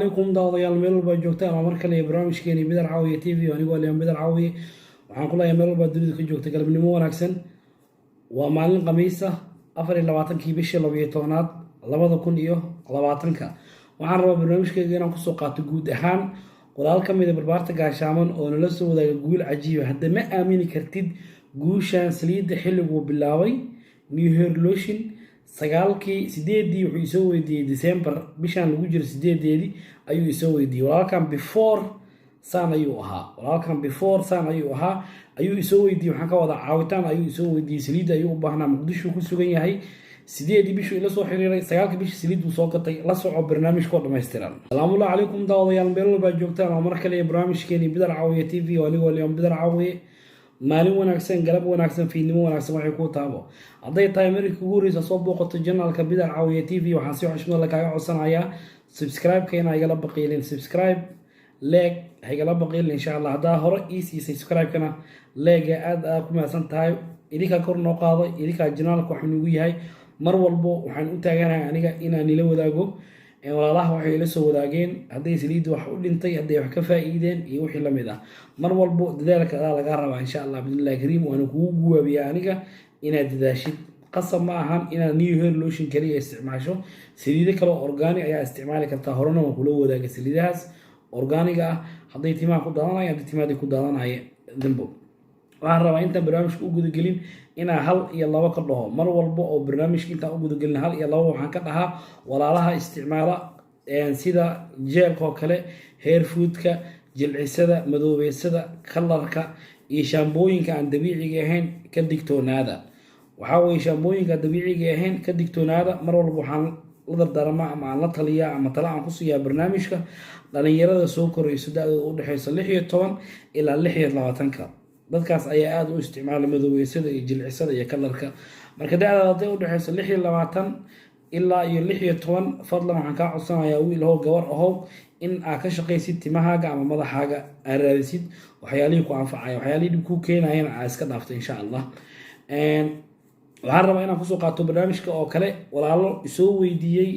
Calaykum daawadayaal, meel walbaa joogtaan, waa mar kale barnaamijkeeni Bidar Caawiye TV. Anigoo Leon Bidar Caawiye waxaan ku leeyahay, meel walbaa dunida ka joogta, galabnimo wanaagsan. Waa maalin Khamiisa, 24-kii bishii 12aad 2020-ka. Waxaan rabaa barnaamijkeyga inaan kusoo qaato guud ahaan walaal ka mida barbaarta gaashaaman oo nala soo wadaaga guul cajiiba. Hadda ma aamini kartid guushan saliidda xilliguu bilaabay New Hair Lotion sagaalkii sideedii wuxuu isoo weydiiyey December, bishaan lagu jiro sideedeedii ayuu isoo weydiiyey walaalkan. Before saan ayuu ahaa walaalkan, before saan ayuu ahaa ayuu isoo weydiiyey. Waxaan ka wadaa caawitaan ayuu isoo weydiiyey, saliidda ayuu u baahnaa. Muqdisho ku sugan yahay. 8-dii bishuu ila soo xiriiray, 9-ka bishii saliid buu soo gatay. La soco barnaamijkoo dhammaystiran. Salaamullahi calaykum daawadayaal, meel walbaa joogtaan, waa mar kale barnaamijkeeni Bidar Caawiye TV, anigoo Leon Bidar Caawiye. Maalin wanaagsan, galab wanaagsan, fiidnimo wanaagsan, waxay kuu taabo. Hadday tahay markii kugu horeysa soo booqato channelka Bidar Caawiye TV, waxaan si xushmad la kaaga codsanayaa subscribe-ka inaa igala baqiilin. Subscribe, like ha igala baqiilin, insha Allah. Haddaa hore iisii subscribe-kana, like-ga aad aa ku mahadsan tahay. Idinkaa kor noo qaaday, idinkaa channelka waxuu nagu yahay. Mar walbo waxaan u taaganahay aniga inaan nila wadaago walaalaha waxay ila soo wadaageen, hadday saliidda wax u dhintay, hadday wax ka faa'iideen iyo wixii lamid ah. Mar walbo dadaalka adaa lagaa rabaa, insha Allah bidnillahi kariim. Waana kugu guwaabiyaa aniga inaad dadaashid. Qasab ma ahan inaad New Hair Lotion kaliya isticmaasho, saliido kale oo organic ayaa isticmaali kartaa. Horena waan kula wadaaga saliidahaas organicga ah, hadday timaha ku daadanaya, hadday timaha ku daadanaya dambo. Waxaan rabaa intaan barnaamijka u gudagelin inaan hal iyo labo ka dhaho. Mar walba oo barnaamijka intaan u gudagelin hal iyo labo waxaan ka dhahaa walaalaha isticmaala sida gelka oo kale, hair foodka, jilcisada, madoobeysada, colorka iyo shaambooyinka aan dabiiciga ahayn, ka digtoonaada. Waxaa weye, shaambooyinka dabiiciga ahayn ka digtoonaada. Mar walba waxaan la dardaarmaa ama aan la taliyaa ama tala aan ku siiyaa barnaamijka dhalinyarada soo korayso, da-dooda u dhexeyso 16 ilaa 26-ka. Dadkaas ayaa aada u isticmaala madoobeysada iyo jilcisada iyo colorka. Marka da-daada hadday udhexeyso 26 ilaa iyo 16, fadlan waxaan kaa codsanayaa, wiil ahow, gabar ahow, in aad ka shaqaysid timahaaga ama madaxaaga, aad raadisid waxyaalihii ku anfacaya, waxyaalihii dhib kuu keenayana aad iska dhaafto, insha Allah. Waxaan rabaa inaan kusoo qaato barnaamijka oo kale walaalo isoo weydiiyey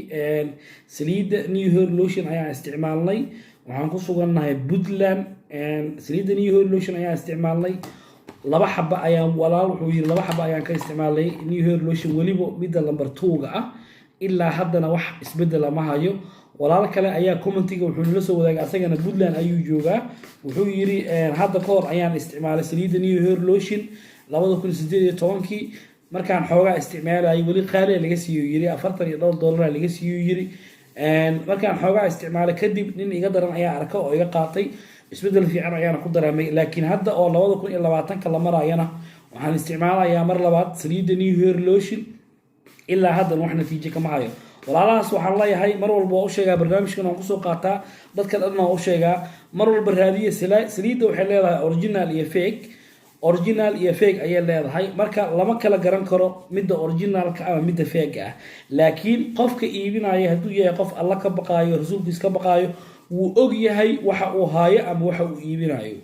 saliidda New Hair Lotion ayaan isticmaalnay, waxaan ku sugannahay Puntland, saliidda New Hair Lotion ayaan isticmaalnay laba xaba ayaan. Walaal wuxuu yiri, laba xaba ayaan ka isticmaalnay New Hair Lotion, weliba midda number two-ga ah, ilaa haddana wax isbedela ma hayo. Walaal kale ayaa commentiga wuxuu nala soo wadaagay, asagana Puntland ayuu joogaa. Wuxuu yiri, hadda ka hor ayaan isticmaalay saliidda New Hair Lotion 2018-kii. Markaan xoogaa isticmaalayay, weli qaaliya laga siiyo yiri, afartan iyo dhowr dollara laga siiyo yiri. Markaan xoogaa isticmaalay kadib, nin iga daran ayaa arka oo iga qaatay, isbedel fiican ayaana ku dareemay. Laakiin hadda oo 2020-ka la marayana, waxaan isticmaalayaa mar labaad saliidda New Hair Lotion, ilaa haddana wax natiijo kama hayo. Walaalahaas waxaan leeyahay, mar walba waa u sheegaa, barnaamijkan waan kusoo qaataa, dadka dhan waan u sheegaa, mar walba raadiya saliidda. Waxay leedahay original iyo fake, original iyo fake ayay leedahay. Marka lama kala garan karo midda originalka ama midda fake ah, laakiin qofka iibinaya hadduu yahay qof Alla ka baqaayo, rasuulkiis ka baqaayo, wuu og yahay waxa uu haayo ama waxa uu iibinayo.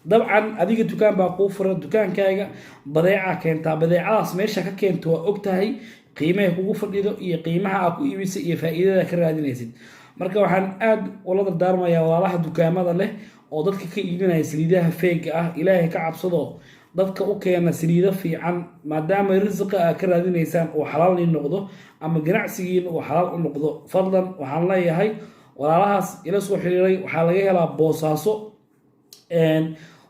Dabcan adiga dukaan baa kuu furan, dukaankaaga badeeca keentaa, badeecadaas meesha ka keento waa og tahay qiimaha kugu fadhido iyo qiimaha aa ku iibisay iyo faa'iidada ka raadinaysid. Marka waxaan aada ula dardaarmayaa walaalaha dukaamada leh oo dadka ka iibinaya saliidaha fakega ah, Ilaahay ka cabsado, dadka u keena saliido fiican, maadaama risiqa aad ka raadinaysaan uu xalaal niin noqdo ama ganacsigiina uu xalaal u noqdo. Fadlan waxaan leeyahay walaalahaas ila soo xiriiray, waxaa laga helaa Boosaaso,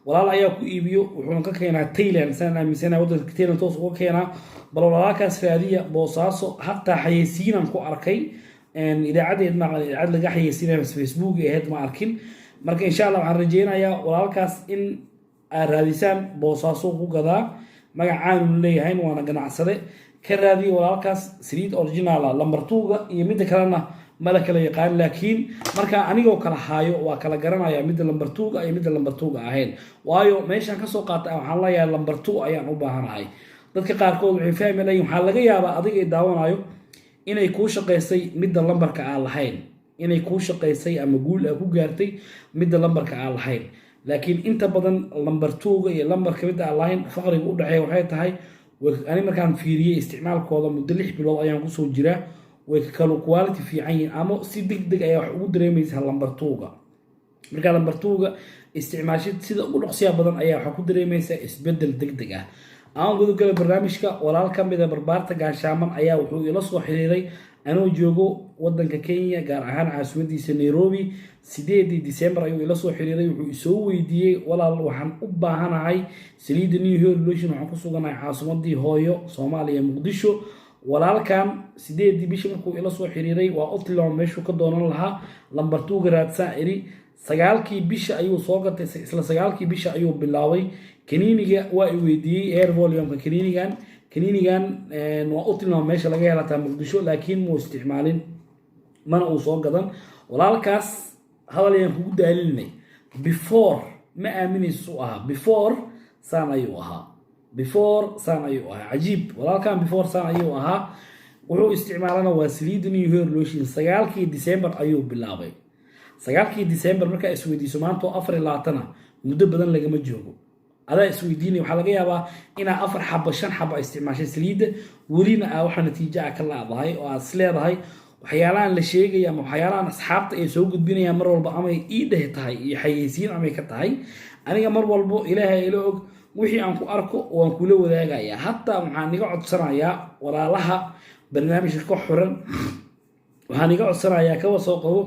walaal ayaa ku iibiyo, wuxuuna ka keenaa Thailand, saan aaminsanahay waddanka Thailand toos uga keenaa. Bal walaalkaas raadiya Boosaaso. Hataa xayeysiinaan ku arkay idaacadeed, ma idaacad laga xayeysiinaya, Facebook ahayd, ma arkin. Marka insha Allah waxaan rajeynayaa walaalkaas in aad raadisaan. Boosaaso ku gadaa, magacaanu leeyahayn, waana ganacsade. Ka raadiya walaalkaas saliid originala, number two-ga iyo midda kalena mala kala yaqaan, laakiin markaa anigoo kala haayo waa kala garanaya midda number two-ga iyo midda number two-ga ahayn, waayo meeshaan kasoo qaata waxaan leeyahay number two ayaan u baahanahay. Dadka qaarkood waxay fahmi layihin, waxaa laga yaabaa adiga i daawanayo inay kuu shaqaysay midda lambarka aan lahayn, inay kuu shaqaysay ama guul aa ku gaartay midda lambarka aan lahayn. Laakiin inta badan number two-ga iyo lambarka midda aan lahayn faqriga u dhexeeya waxay tahay, ani markaan fiiriyey isticmaalkooda muddo 6 bilood ayaan kusoo jiraa, Way kala quality fiican yihiin, ama si deg deg ayaa wax ugu dareemaysaa number two-ga. Markaa number two-ga isticmaashid, sida ugu dhaqsiya badan ayaa waxaa ku dareemaysaa isbedel deg deg ah. Aan gudagala barnaamijka. Walaal ka mida barbaarta gaashaaman ayaa wuxuu ila soo xiriiray anoo joogo wadanka Kenya, gaar ahaan caasimadiisa Nairobi. 8dii December ayuu ila soo xiriiray. Wuxuu isoo weydiiyey: "Walaal, waxaan u baahanahay saliidda New Hair Lotion. Waxaan ku suganahay caasimadii hooyo Soomaaliya, Muqdisho." Walaalkan 8dii bishii markuu ila soo xiriiray, waa u tilmaamay meeshuu ka doonan lahaa. Number two-ga raadsaan iri. 9kii bisha ayuu soo gatay. Isla 9kii bisha ayuu bilaabay kaniiniga. Waa i weydiiyey hair volume-ka kaniinigan. Kaniinigan waa u tilmaamay meesha laga helataa Muqdisho, laakiin muu isticmaalin, mana uu soo gadan. Walaalkaas hadal ayaan kugu daalinay. Before ma aaminaysu ahaa, before saan ayuu ahaa, before saan ayuu ahaa. Cajiib! Walaalkan before saan ayuu ahaa. Wuxuu isticmaalana waa saliidda New Hair Lotion. 9kii December ayuu bilaabay. 9kii December markaa isweydiiso, maanta oo 24-a, muddo badan lagama joogo. Adaa isweydiinaya, waxaa laga yaabaa inaa afar xabo, shan xabo isticmaashay saliidda, welina aa waxa natiijo ah ka laadahay oo aad is leedahay waxyaalahan la sheegaya ama waxyaalahan asxaabta ay soo gudbinayaan mar walba amay ii dheh tahay iyo xayeysiin amay ka tahay. Aniga mar walbo Ilaahay ila og, wixii aan ku arko waan kula wadaagayaa. Hataa waxaan iga codsanayaa walaalaha barnaamijka ka xiran, waxaan iga codsanayaa, kaba soo qabo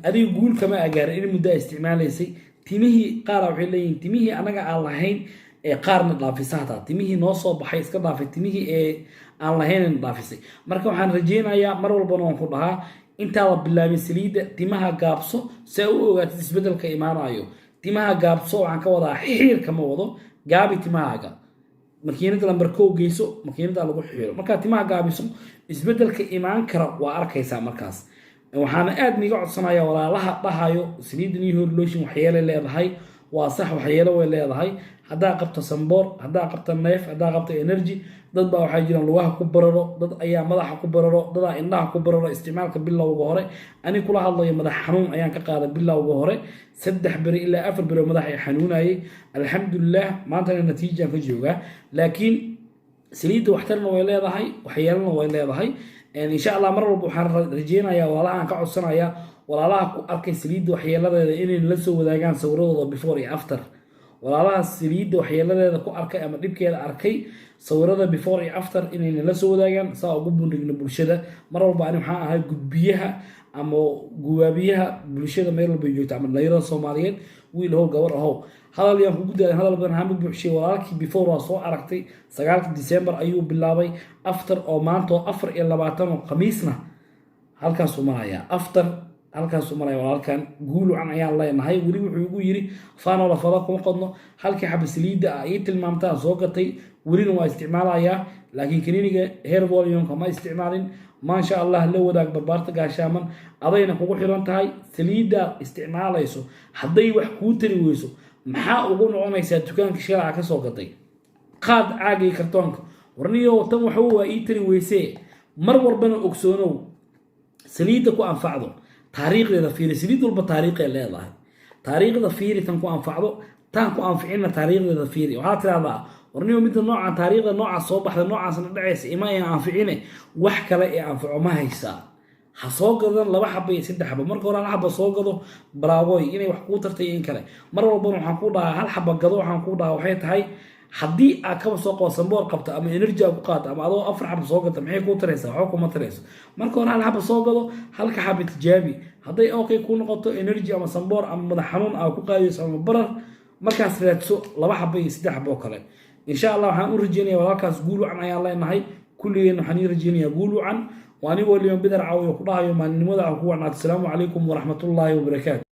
adiga guul kama agaarin in muddo a isticmaalaysay, timihii qaara waxay leeyihiin timihii anaga aan lahayn ee qaarna dhaafisa, hataa timihii noo soo baxay iska dhaafay, timihii ee aan lahaynna dhaafisay. Marka waxaan rajeynayaa, mar walbana waan ku dhahaa, intaada bilaabin saliidda timaha gaabso si aa u ogaatid isbedelka imaanayo. Timaha gaabso waxaan ka wadaa xiirka ma wado. Gaabi timahaaga, makiinada lambar kow geyso, makiinada lagu xiiro. Markaad timaha gaabiso, isbedelka imaan kara waa arkaysaa. Markaas waxaana aad niga codsanaya walaalaha dhahayo saliidda New Hair Lotion waxyeelay leedahay. Waa sax, waxyeelo way leedahay. Haddaa qabto samboor, haddaa qabto neef, haddaa qabto energy, dad baa waxaa jiraan lugaha ku bararo, dad ayaa madaxa ku bararo, dadaa indhaha ku bararo. Isticmaalka bilowga hore, ani kula hadlayo, madax xanuun ayaan ka qaaday bilowga hore. 3 beri ilaa 4 beri oo madax ay xanuunayay. Alxamdulilah, maantana natiijaan ka joogaa. Laakiin saliidda waxtarna way leedahay, waxyeelana way leedahay. Insha Allah, mar walba waxaan rajeynayaa, walaalahaan ka codsanaya, walaalaha ku arkay saliidda waxyeeladeeda inay la soo wadaagaan sawiradooda before iyo after. Walaalaha saliidda waxyeeladeeda ku arkay ama dhibkeeda arkay, sawirada before iyo after inayna la soo wadaagaan, saa ugu bundhigno bulshada. Mar walba ani waxaan ahay gudbiyaha ama guwaabiyaha bulshada meel walba joogta, ama dhalinyarada Soomaaliyeed, wiil ahow, gabar ahow. Hadal yaan kugu daalin, hadal badan hama buuxshay. Walaalkii before waa soo aragtay. 9-ka December ayuu bilaabay. After oo maanta oo 24 oo Khamiisna halkaasuu marayaa. After halkaasuu maraya. Walaalkan guul wacan ayaan leenahay. Weli wuxuu igu yiri: "Faanoola fada kuma qodno, halkii xaba saliidda ah ii tilmaamtaan soo gatay, welina waa isticmaalayaa, laakiin kaniiniga hair volume-ka ma isticmaalin." Maasha Allah, la wadaag barbaarta gaashaaman. Adayna kugu xiran tahay saliiddaad isticmaalayso. Hadday wax kuu tari weyso, maxaa ugu noqonaysaa dukaanka shalaca ka soo gatay? Qaad caagay kartoonka, warniyo tan waxba waa ii tari weysee. Mar walbana ogsoonow, saliidda ku anfacdo taariikhdeeda fiiri. Saliid walba taariikhay leedahay. Taariikhda fiiri, tan ku anfacdo. Tan ku anficinna taariikhdeeda fiiri. Waxaa tirahdaa: "Warniyo, midda noocan, taariikhda noocaas soo baxda, noocaasna dhacaysa, ima ay anficine, wax kale ee anfaco ma haysaa?" Ha soo gadan laba xaba iyo saddex xaba. Marka hore hal xaba soo gado, baraaboy inay wax kuu tartay in kale. Mar walbana waxaan kuu dhahaa hal xaba gado. Waxaan kuu dhahaa waxay tahay, haddii aad kaba soo qabo samboor qabto ama energy aad ku qaato ama adoo afar xaba soo gata, maxay kuu taraysaa? Waxba kuma tarayso. Marka hore hal xaba soo gado, halka xaba tijaabi. Hadday okay kuu noqoto, energy ama samboor ama madax xanuun aad ku qaadayso ama barar, markaas raadso laba xaba iyo saddex xaba oo kale. Insha Allah, waxaan u rajeynaya walaalkaas guul wacan ayaan leenahay. Kulligeen waxaan ii rajeynayaa guul wacan. Waa anigoo Liman Bidar Caawiyo ku dhahayo maalinimada ku wacnaad. Asalaamu calaykum waraxmatullaahi wabarakaatu.